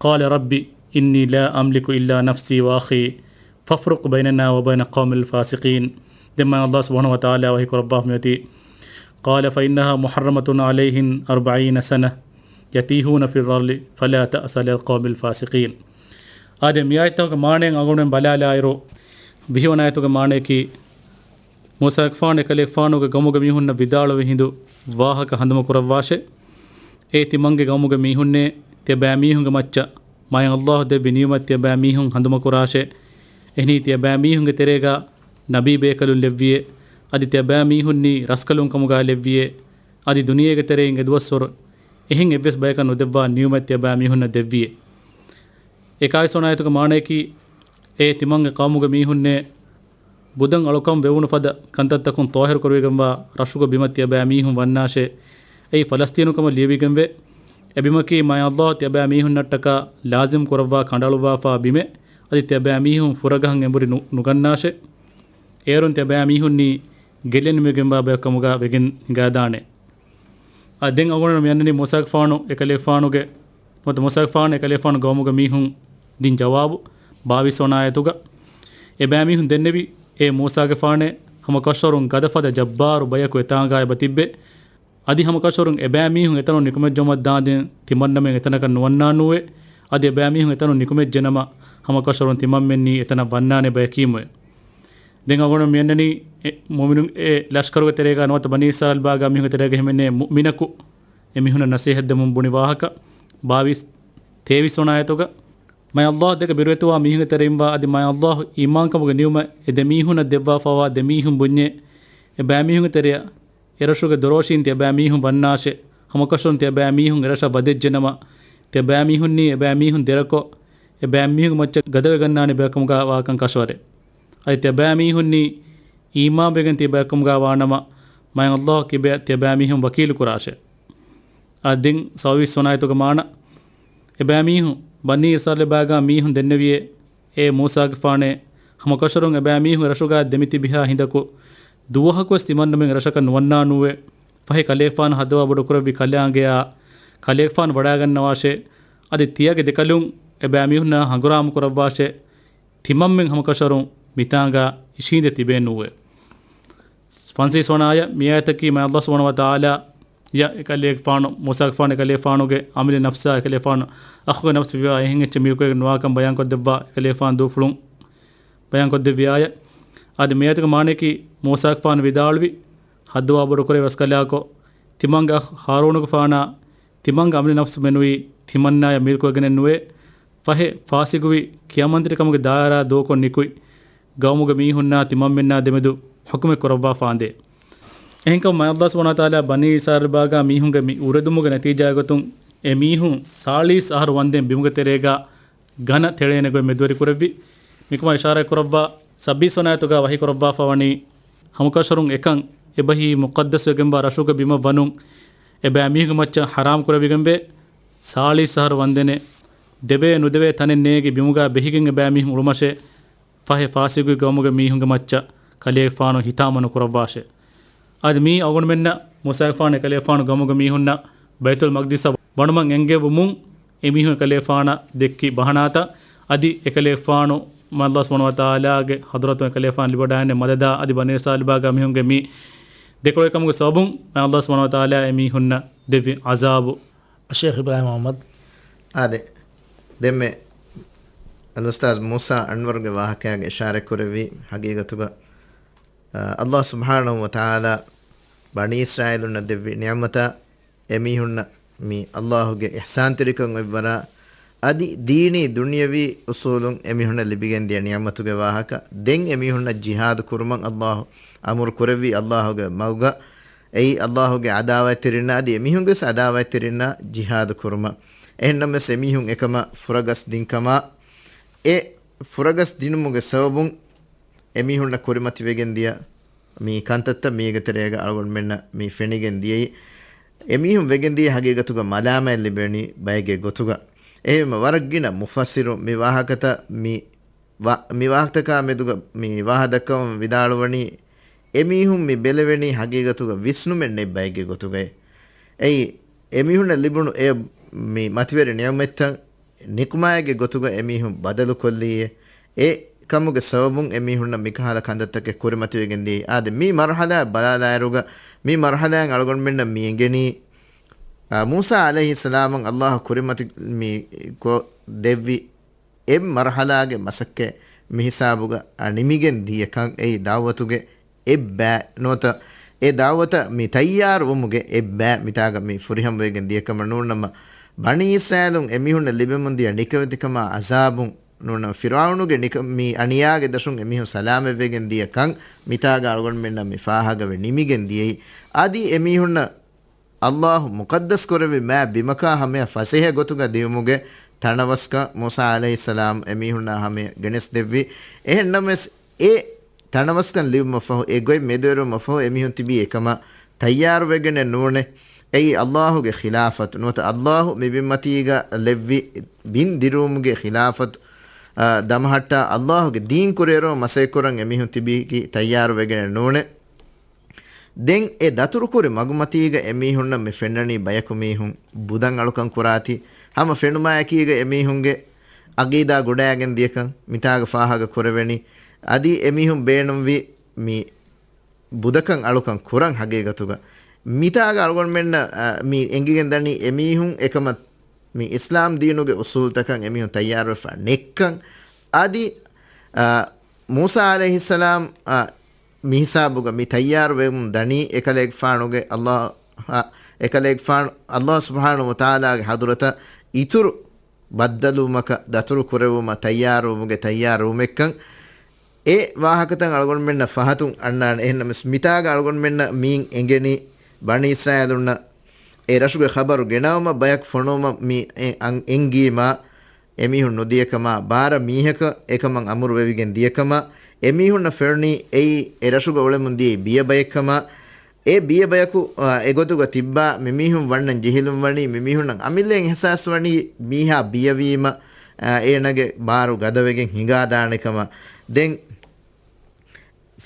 قال رب إني لا أملك إلا نفسي وأخي فافرق بيننا وبين القوم الفاسقين. ދެން މާތް ﷲ ސުބްޙާނަހޫ ވަތަޢާލާ ވަޙީ ކުރައްވާފަ މިއޮތީ، قال فإنها محرمة عليهم أربعين سنة يتيهون في الأرض فلا تأس على القوم الفاسقين. އާދެ، މި އާޔަތްތަކުގެ މާނައިން އަޅުގަނޑުމެން ބަލާލާއިރު، ވިހިވަނަ އާޔަތުގެ މާނަޔަކީ، މޫސާގެފާނު އެކަލޭގެފާނުގެ ގައުމުގެ މީހުންނަށް ވިދާޅުވި ހިނދު ވާހަކަ ހަނދުމަކުރައްވާށޭ. އޭ ތިމަންގެ ގައުމުގެ މީހުންނޭ، ތިޔަބައިމީހުންގެ މައްޗަށް މާތް ﷲ ދެއްވި ނިޢުމަތް ތިޔަބައިމީހުން ހަނދުމަކުރާށޭ. އެހެނީ ތިޔަބައިމީހުންގެ ތެރޭގަ ނަބީ ބޭކަލުން ލެއްވިއޭ. އަދި ތިޔަބައިމީހުންނީ ރަސްކަލުން ކަމުގަ ލެއްވިއޭ. އަދި ދުނިޔޭގެ ތެރެއިން އެދުވަސްވަރު އެހެން އެއްވެސް ބަޔަކަށް ނުދެއްވާ ނިޢުމަތް ތިޔަބައިމީހުންނަށް ދެއްވިއޭ. އެކާވީސްވަނަ އާޔަތުގެ މާނަޔަކީ، އޭ ތިމަންގެ ޤައުމުގެ މީހުންނޭ، ބުދަށް އަޅުކަން ވެވުނު ފަދަ ކަންތައްތަކުން ޠާހިރު ކުރެވިގެންވާ ރަށުގެ ބިމަށް ތިޔަބައިމީހުން ވަންނާށޭ. އެއީ ފަލަސްޠީނު ކަމަށް ލިޔެވިގެންވޭ. އެބިމަކީ މާތް ﷲ ތިޔަބައިމީހުންނަށްޓަކާ ލާޒިމް ކުރައްވާ ކަނޑައަޅުއްވާފާ ބިމެއް. އަދި ތިޔަބައިމީހުން ފުރަގަހަށް އެނބުރި ނު-، ނުގަންނާށޭ. އޭރުން ތިޔަބައިމީހުންނީ ގެއްލެނިމިގެންވާ ބަޔަކު ކަމުގަ ވެގެން ހިނގާދާނެ. އާ، ދެން އަޅުގަނޑު މި އަންނަނީ މޫސާގެފާނު އެކަލޭގެފާނުގެ، ނުވަތަ މޫސާގެފާނު އެކަލޭގެފާނު ގައުމުގެ މީހުން ދިން ޖަވާބު. ބާވީސް ވަނަ އާޔަތުގަ އެބައިމީހުން ދެންނެވި، އޭ މޫސާގެފާނޭ، ހަމަކަށަވަރުން ގަދަފަދަ ޖައްބާރު ބަޔަކު އެތާނގާ އެބަ ތިއްބެ. އަދި ހަމަކަށަވަރުން އެބައިމީހުން އެތަނުން ނިކުމެއްޖައުމަށް ދާނދެން ތިމަންނަމެން އެތަނަކަށް ނުވަންނާނޫވެ. އަދި އެބައިމީހުން އެތަނުން ނިކުމެއްޖެނަމަ، ހަމަކަށަވަރުން ތިމަންމެންނީ އެތަނަށް ވަންނާނެ ބަޔަކީމުވެ. ދެން އަޅުގަނޑު މިއަންނަނީ އެ މުއުމިނުން އެ ލަޝްކަރުގެ ތެރޭގަ ނުވަތަ ބަނީ އިސްރާއީލް ބާގާ މީހުންގެ ތެރޭގަ ހިމެނޭ މުއުމިނަކު އެމީހުންނަށް ނަސޭހަތް ދެމުން ބުނި ވާހަކަ. ބާވީސް، ތޭވީސް ވަނަ އާޔަތުގަ، މާތް ﷲ ދެކެ ބިރުވެތިވާ މީހުންގެ ތެރެއިންވާ އަދި މާތް ﷲ އީމާންކަމުގެ ނިޢުމަތް އެ ދެ މީހުންނަށް ދެއްވާފަވާ ދެ މީހުން ބުންޏޭ، އެބައިމީހުންގެ ތެރެއަށް އެރަށުގެ ދޮރޯށީން ތިޔަބައިމީހުން ވަންނާށޭ. ހަމަކަށަވަރުން ތިޔަބައިމީހުން އެރަށަށް ވަދެއްޖެނަމަ، ތިޔަބައިމީހުންނީ އެބައިމީހުން ދެރަކޮށް، އެބައިމީހުންގެ މައްޗަށް ގަދަވެގަންނާނެ ބަޔަކުކަމުގާ ވާކަން ކަށަވަރޭ. އަދި ތިޔަބައިމީހުންނީ އީމާންވެގެން ތިބި ބަޔަކުކަމުގާ ވާނަމަ، މާތް ﷲ ކިބަޔަށް ތިޔަބައިމީހުން ވަކީލު ކުރާށޭ. އާ، ދެން ސައުވީސް ވަނަ އާޔަތުގެ މާނަ، އެބައިމީހުން ބަނީ އިސްރާއީލް ބާގާ މީހުން ދެންނެވިއޭ، އޭ މޫސާގެފާނޭ، ހަމަކަށަވަރުން އެބައިމީހުން އެރަށުގާ ދެމިތިބިހާ ހިނދަކު، ދުވަހަކުވެސް ތިމަންނަމެން އެރަށަކަށް ނުވަންނާނޫވެ. ފަހެ ކަލޭގެފާނު ހައްދަވާ ބޮޑުކުރެއްވި ކަލާނގެއާ ކަލޭގެފާނު ވަޑާގަންނަވާށޭ. އަދި ތިޔަގެ ދެކަލުން އެބައިމީހުންނާ ހަނގުރާމަ ކުރައްވާށޭ. ތިމަންމެން ހަމަކަށަވަރުން މިތާނގާ އިށީނދެ ތިބޭނޫވެ. ފަންސަވީސް ވަނަ އާޔަތް، މި އާޔަތަކީ މާތް ﷲ ސުބްޙާނަހޫ ވަތަޢާލާ އެކަލޭގެފާނު، މޫސާގެފާނު އެކަލޭގެފާނުގެ އަމިއްލަ ނަފްސާ އެކަލޭގެފާނު އަޚުގެ ނަފްސު ވެވާ އެހެން އެއްޗެއް މިލްކުވެގެން ނުވާކަން ބަޔާންކޮށްދެއްވާ އެކަލޭގެފާނު ދޫފުޅުން ބަޔާންކޮށްދެއްވި އާޔަތް. އަދި މި އާޔަތުގެ މާނަޔަކީ މޫސާގެފާނު ވިދާޅުވި، ހައްދަވާ ބޮޑުކުރޭ ވަސްކަލާކޮ، ތިމަންގެ އަޚް ހާރޫނުގެފާނާ ތިމަންގެ އަމިއްލަ ނަފްސު މެނުވީ ތިމަންނާޔަށް މިލްކުވެގެނެއްނުވޭ. ފަހެ ފާސިގުވި ކިޔަމަންތެރިކަމުގެ ދާއިރާ ދޫކޮށް ނިކުތް ގައުމުގެ މީހުންނާ ތިމަންމެންނާ ދެމެދު ޙުކުމެއް ކުރައްވާފާނދޭ. އެހެންކަމުން މާތް ﷲ ސުބްޙާނަހޫ ވަތަޢާލާ ބަނީ އިސްރާއީލް ބާގާ މީހުންގެ މި އުރެދުމުގެ ނަތީޖާގޮތުން އެ މީހުން ސާޅީސް އަހަރު ވަންދެން ބިމުގެ ތެރޭގާ ގަނަ ތެޅޭނެ ގޮތް މެދުވެރިކުރެއްވި. މިކަމަށް އިޝާރާތް ކުރައްވާ ސައްބީސް ވަނަ އާޔަތުގަ ވަޙީ ކުރައްވާފަ ވަނީ، ހަމަކަށަވަރުން އެކަން އެބަހީ މުޤައްދަސްވެގެންވާ ރަށުގެ ބިމަށް ވަނުން އެބައިމީހުންގެ މައްޗަށް ޙަރާމް ކުރެވިގެންވޭ. ސާޅީސް އަހަރު ވަންދެނެއް ދެވޭ ނުދެވޭ ތަނެއް ނޭގި ބިމުގާ ބެހިގެން އެބައިމީހުން އުޅުމަށޭ. ފަހެ ފާސިގުވި ގައުމުގެ މީހުންގެ މައްޗަށް ކަލޭގެފާނު ހިތާމަ ނުކުރައްވާށޭ. އަދި މީ އަޅުގަނޑުމެންނަށް މޫސާގެފާނު އެކަލޭގެފާނު ގައުމުގެ މީހުންނަށް ބައިތުލް މަޤްދިސަށް ވަނުމަށް އެންގެވުމުން އެމީހުން އެކަލޭގެފާނަށް ދެއްކި ބަހަނާތައް އަދި އެކަލޭގެފާނު މާތް ﷲ ސުބްޙާނަހޫ ވަތަޢާލާގެ ޙަޟްރަތުން އެކަލޭގެފާނަށް ލިބިވަޑައިގެންނެވި މަދަދާ އަދި ބަނީ އިސްރާއީލް ބާގާ މީހުންގެ މި ދެކޮޅުވިކަމުގެ ސަބަބުން މާތް ﷲ ސުބްޙާނަހޫ ވަތަޢާލާ އެމީހުންނަށް ދެއްވި ޢަޒާބު. ޝޭޚް އިބްރާހީމް މުޙައްމަދު. އާދެ، ދެންމެ އަލްއުސްތާޛް މޫސާ އަންވަރުގެ ވާހަކައިގަ އިޝާރަތްކުރެއްވި ޙަޤީޤަތުގަ، އަ، ﷲ ސުބްޙާނަހޫ ވަތަޢާލާ ބަނީ އިސްރާއީލުންނަށް ދެއްވި ނިޢުމަތާ އެމީހުންނަށް މި ﷲގެ އިޙްސާންތެރިކަން އޮތްވަރާ، އަދި ދީނީ ދުނިޔަވީ އުޞޫލުން އެމީހުންނަށް ލިބިގެންދިޔަ ނިޢުމަތުގެ ވާހަކަ، ދެން އެމީހުންނަށް ޖިހާދު ކުރުމަށް ﷲ އަމުރު ކުރެއްވި ﷲގެ މަގުގަ، އެއީ ﷲގެ ޢަދާވަތްތެރިންނާ އަދި އެމީހުންގެ ވެސް ޢަދާވަތްތެރިންނާ ޖިހާދު ކުރުމަށް. އެހެންނަމަވެސް އެމީހުން އެކަމަށް ފުރަގަސް ދިންކަމާ، އެ ފުރަގަސް ދިނުމުގެ ސަބަބުން އެމީހުންނަށް ކުރިމަތިވެގެން ދިޔަ މި ކަންތައްތައް މީގެ ތެރޭގަ އަޅުގަނޑުމެންނަށް މި ފެނިގެން ދިޔައީ، އެމީހުން ވެގެން ދިޔަ ހަގީގަތުގަ މަލާމާތް ލިބެނީ ބައެއްގެ ގޮތުގަ. އެހެންވީމަ ވަރަށް ގިނަ މުފައްސިރުން މި ވާހަކަތައް މި ވާ-، މި ވާހަކަތަކާ މެދުގަ މި ވާހަ ދައްކަވަމުން ވިދާޅުވަނީ، އެމީހުން މި ބެލެވެނީ ހަގީގަތުގަ ވިސްނުމެއް ނެތް ބައެއްގެ ގޮތުގައި. އެއީ، އެމީހުންނަށް ލިބުނު އެ މި މަތިވެރި ނިޢުމަތްތައް ނިކުމާއެއްގެ ގޮތުގަ އެމީހުން ބަދަލުކޮށްލީއޭ. އެ ކަމުގެ ސަބަބުން އެމީހުންނަށް މިކަހަލަ ކަންތައްތަކެއް ކުރިމަތިވެގެން ދިޔައީ. އާދެ، މި މަރުޙަލާއަށް ބަލާލާއިރުގަ، މި މަރުޙަލާއިން އަޅުގަނޑުމެންނަށް މި އެނގެނީ، އާ، މޫސާ ޢަލައިހިއްސަލާމަށް ﷲ ކުރިމަތި މި ކޮށް ދެއްވި އެ މަރުޙަލާގެ މަސައްކަތް މި ހިސާބުގަ، އާ، ނިމިގެން ދިޔަ ކަން. އެއީ ދަޢުވަތުގެ އެއްބައި ނުވަތަ އެ ދަޢުވަތަށް މި ތައްޔާރުވުމުގެ އެއްބައި މިތާގަ މި ފުރިހަމަވެގެން ދިޔަކަމަށް. ނޫންނަމަ، ބަނީ އިސްރާއީލުން އެމީހުންނަށް ލިބެމުން ދިޔަ ނިކަމެތިކަމާ ޢަޒާބުން، ނޫންނަމަ، ފިރުޢައުނުގެ ނިކަ-، މި އަނިޔާގެ ދަށުން އެމީހުން ސަލާމަތްވެގެން ދިޔަ ކަން މިތާގަ އަޅުގަނޑުމެންނަށް މި ފާހަގަވެ ނިމިގެން ދިޔައީ. އަދި އެމީހުންނަށް ﷲ މުޤައްދަސް ކުރެއްވި މާތް ބިމަކާ ހަމަޔަށް ފަސޭހަ ގޮތުގަ ދިޔުމުގެ ތަނަވަސްކަން މޫސާ ޢަލައިހިއްސަލާމް އެމީހުންނާ ހަމަޔަށް ގެނެސްދެއްވި. އެހެންނަމަވެސް، އެ ތަނަވަސްކަން ލިބުމަށްފަހު، އެ ގޮތް މެދުވެރުމަށްފަހު އެމީހުން ތިބީ އެކަމަށް ތައްޔާރުވެގެނެއް ނޫނޭ. އެއީ ﷲގެ ޚިލާފަތު ނުވަތަ ﷲ މި ބިންމަތީގަ ލެއްވި ބިން ދިރުވުމުގެ ޚިލާފަތު، އާ، ދަމަހައްޓާ ﷲގެ ދީން ކުރިއެރުމަށް މަސައްކަތްކުރަން އެމީހުން ތިބީކީ ތައްޔާރުވެގެނެއް ނޫނޭ. ދެން އެ ދަތުރުކުރި މަގުމަތީގަ އެމީހުންނަށް މި ފެންނަނީ ބަޔަކު މީހުން ބުދަށް އަޅުކަން ކުރާތީ، ހަމަ ފެނުމާއެކީގަ އެމީހުންގެ އަގީދާ ގުޑައިގެން ދިޔަކަން މިތާގަ ފާހަގަ ކުރެވެނީ. އަދި އެމީހުން ބޭނުންވީ މި ބުދަކަން އަޅުކަން ކުރަން ހަގީގަތުގަ. މިތާގަ އަޅުގަނޑުމެންނަށް، އަ، މި އެނގިގެން ދަނީ އެމީހުން އެކަމަށް މި އިސްލާމް ދީނުގެ އުސޫލްތަކަށް އެމީހުން ތައްޔާރުވެފަ ނެއްކަން. އަދި، އަ، މޫސާ ޢަލައިހިއްސަލާމް، އަ، މިހިސާބުގަ މި ތައްޔާރުވެވުން ދަނީ އެކަލޭގެފާނުގެ ﷲ، އަ، އެކަލޭގެފާނު ﷲ ސުބްޙާނަހޫ ވަތަޢާލާގެ ޙަޟްރަތަށް އިތުރު ބައްދަލުވުމަކަށް ދަތުރު ކުރެވުމަށް ތައްޔާރުވުމުގެ ތައްޔާރުވުމެއްކަން. އެ ވާހަކަތައް އަޅުގަނޑުމެންނަށް ފަހަތުން އަންނާނެ. އެހެންނަމަވެސް މިތާގަ އަޅުގަނޑުމެންނަށް މީން އެނގެނީ ބަނީ އިސްރާއީލުންނަށް އެ ރަށުގެ ޚަބަރު ގެނައުމަށް ބަޔަކު ފޮނުވުމަށް މި އެ-، އަން-، އެންގީމާ، އެމީހުން ނުދިޔަކަމާ، ބާރަ މީހަކަށް އެކަމަށް އަމުރު ވެވިގެން ދިޔަކަމާ، އެމީހުންނަށް ފެނުނީ އެއީ އެ ރަށުގަ އުޅެމުން ދިޔައީ ބިޔަބަޔެއްކަމާ، އެ ބިޔަބަޔަކު، އާ، އެގޮތުގަ ތިއްބާ، މިމީހުން ވަންނަން ޖެހިލުން ވަނީ، މިމީހުންނަށް އަމިއްލައިން އިޙްސާސް ވަނީ މީހާ ބިޔަވީމަ، އާ، އޭނަގެ ބާރު ގަދަވެގެން ހިނގާދާނެ ކަމަށް. ދެން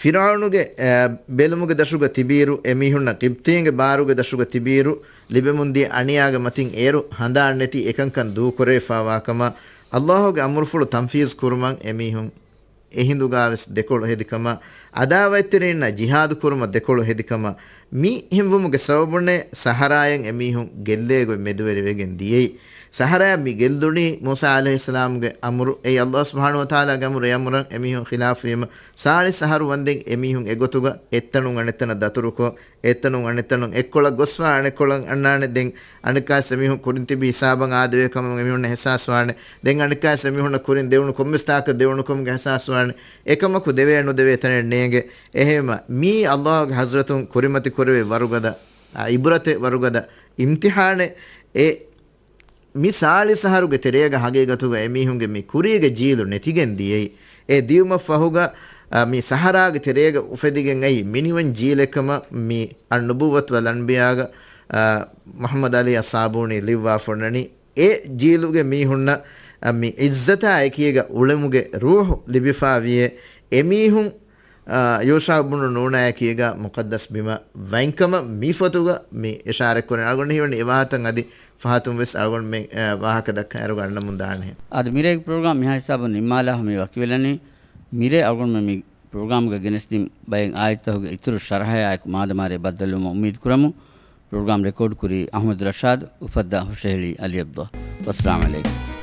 ފިރުޢައުނުގެ، އާ، ބެލުމުގެ ދަށުގަ ތިބިއިރު، އެމީހުންނަށް ޤިބްޠީންގެ ބާރުގެ ދަށުގަ ތިބިއިރު، ލިބެމުންދިޔަ އަނިޔާގެ މަތިން އޭރު ހަނދާން ނެތި އެކަންކަން ދޫކުރެވިފާވާ ކަމަށް، ﷲ ގެ އަމުރުފުޅު ތަންފީޒް ކުރުމަށް އެމީހުން އެހިނދުގާވެސް ދެކޮޅު ހެދިކަމަށް، ޢަދާވަތްތެރިންނާ ޖިހާދު ކުރުމަށް ދެކޮޅު ހެދިކަމަށް، މި ހިންވުމުގެ ސަބަބުންނޭ ސަހަރާއަށް އެމީހުން ގެއްލޭގޮތް މެދުވެރިވެގެން ދިޔައީ. ސަހަރާއަށް މި ގެއްލުނީ މޫސާ ޢަލައިހިއްސަލާމުގެ އަމުރު، އެއީ ﷲ ސުބްޙާނަހޫ ވަތަޢާލާގެ އަމުރު، އެ އަމުރަށް އެމީހުން ޚިލާފުވީމަ، ސާޅީސް އަހަރު ވަންދެން އެމީހުން އެގޮތުގަ އެއްތަނުން އަނެއްތަނަށް ދަތުރުކޮށް، އެއްތަނުން އަނެއްތަނުން އެއްކޮޅަށް ގޮސްފާ އަނެއްކޮޅަށް އަންނާނެ. ދެން އަނެއްކާވެސް އެމީހުން ކުރިން ތިބި ހިސާބަށް އާދެވޭ ކަމަށް އެމީހުންނަށް އިޙްސާސްވާނެ. ދެން އަނެއްކާވެސް އެމީހުންނަށް ކުރިން ދެވުނު ކޮންމެސް ތާކަށް ދެވުނު ކަމުގެ އިޙްސާސްވާނެ. އެކަމަކު ދެވޭ ނުދެވޭ ތަނެއް ނޭނގެ. އެހެންވީމަ މީ ﷲ ގެ ޙަޟްރަތުން ކުރިމަތި ކުރެވޭ ވަރުގަދަ، އާ، ޢިބްރަތެއް، ވަރުގަދަ އިމްތިޙާނެއް. އެ މި ސާޅީސް އަހަރުގެ ތެރޭގަ ހަގީގަތުގަ އެމީހުންގެ މި ކުރީގެ ޖީލު ނެތިގެން ދިޔައީ. އެ ދިޔުމަށް ފަހުގަ، އަ، މި ސަހަރާގެ ތެރޭގަ އުފެދިގެން އައި މިނިވަން ޖީލެއް ކަމަށް މި އައްނުބުއްވަތު ވަލް އަންބިޔާގަ، އަ، މުޙައްމަދު ޢަލީ އައްޞާބޫނީ ލިއްވާފަ އޮންނަނީ. އެ ޖީލުގެ މީހުންނަށް، އަ، މި ޢިއްޒަތާ އެކީގަ އުޅެމުގެ ރޫޙު ލިބިފާވިޔޭ. އެމީހުން އާ، ޔޫޝަޢު ބުނު ނޫނާއެކީގަ މުޤައްދަސް ބިމަށް ވަންކަމަށް މި ފޮތުގަ މި އިޝާރަތްކުރަން. އަޅުގަނޑު ހީވަނީ އެ ވާހަކަތައް އަދި ފަހަތުން ވެސް އަޅުގަނޑުމެން، އާ، ވާހަކަ ދައްކަން އޭރުގަ އަންނަމުން ދާނެހެން. އަދި މިރޭގެ ޕްރޮގްރާމް މިހާ ހިސާބުން ނިންމާލާފަ މި ވަކިވެލަނީ. މިރޭ އަޅުގަނޑުމެން މި ޕްރޮގްރާމްގަ ގެނެސްދިން ބައެއް އާޔަތްތަކުގެ އިތުރު ޝަރަޙަޔާއެކު މާދަމާރޭ ބައްދަލުވުމަށް އުއްމީދު ކުރަމު. ޕްރޮގްރާމް ރެކޯޑް ކުރީ އަޙްމަދު ރަޝާދު، އުފައްދާ ހުށަހެޅީ ޢަލީ ޢަބްދުﷲ. ވައްސަލާމް ޢަލައިކުމް.